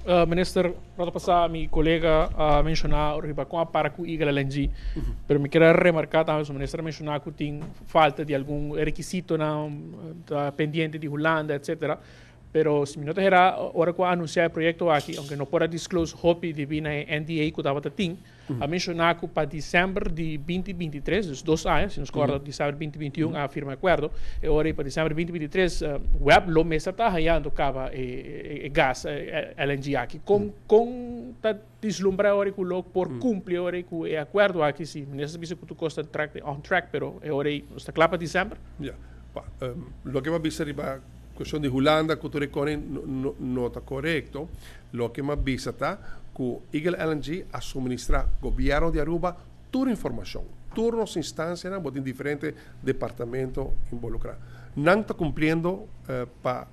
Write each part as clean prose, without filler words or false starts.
Minister, rato pasa mi colega a menciona riba con a para cu Eagle LNG, pero mi kier a remarca tambe, su minister a menciona cu tin falta di algun requisitonan ta pendiente di Hulanda, etcetera. Pero si mi no ta hera, ora cu a anuncia e proyecto aki, aunke no por a disclose hopi debi na e NDA cu tabata tin, a menciona cu pa december di 2023, dus 2 aña, si nos corda, december 2021 a firma acuerdo, e ora pa december 2023 WEB lo mester ta hayando caba e gas LNG aki. Con ta vislumbra ora cu lo por cumpli ora cu e acuerdo aki, si minister bisa cu tur cos ta track, on track, pero e ora ta cla pa december? Ja. Pa, loke mi a bisa riba cuestion di Hulanda, cu tur no, no, no ta corecto. Loke mi a bisa ta cu Eagle LNG a suministra gobierno di Aruba tur informacion. Tur nos instancianan, bo tin diferente departamento involucra. Nan ta cumpliendo pa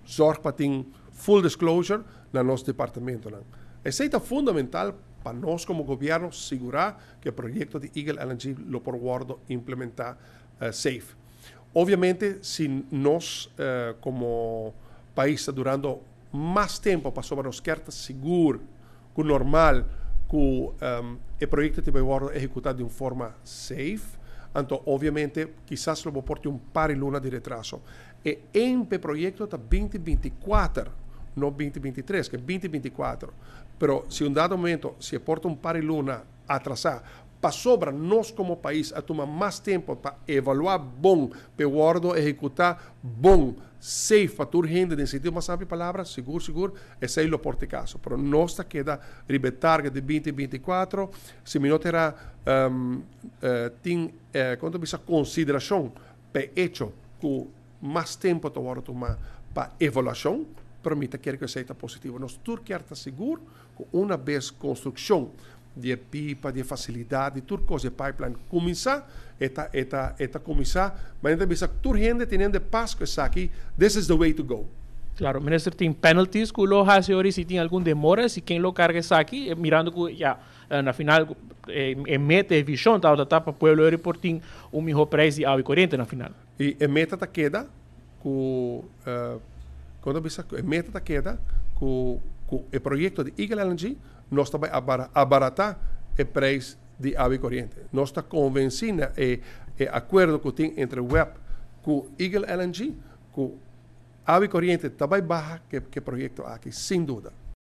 zorg pa tin full disclosure na nos departamentonan. Esey ta fundamental pa nos como gobierno sigura cu e proyecto di Eagle LNG lo por wordo implementa safe. Obviamente, si nos como pais ta durando mas tempo pa sobre nos kier ta sigur cu normal cu e proyecto ta wordo ehecuta di un forma safe, anto obviamente kisas lo por tin un par di luna di retraso. E e proyecto ta 2024, no 2023, cu ta 2024. Pero si un dado momento, si e por ta un par di luna atrasa, pasobra nos como pais a tuma mas tempo pa evalua bon, pa wordo ehecuta bon, safe pa tur hende, den sentido mas amplio palabra, sigur, sigur, esey lo por ta caso. Pero nos ta keda riba target di 2024, si mi no tera tin cuanto bisa consideracion pa hecho cu mas tempo ta wordo tuma pa evaluacion, pero mi ta kere cu esey ta positivo. Nos tur kier ta sigur cu un bes construccion di pipa, di facilidad, di tur cos, di pipeline cuminsa, e ta cuminsa, mas ainda bisa tur hende teniendo pas cu esaki, this is the way to go. Claro, minister, tin penalties cu lo haci ora si tin algun demora, si ken lo carga esaki, mirando cu ya na final e meta e vision ta ta pa pueblo ori por tin un miho prijs di awa y coriente na final. Y e meta ta keda cu cuando bisa e meta ta keda cu e proyecto di Eagle LNG nos ta bay abarata e prijs di awa y coriente. Nos ta convenci na e acuerdo cu tin entre WEB cu Eagle LNG cu awa y coriente ta bay baha cu e proyecto aki, sin duda.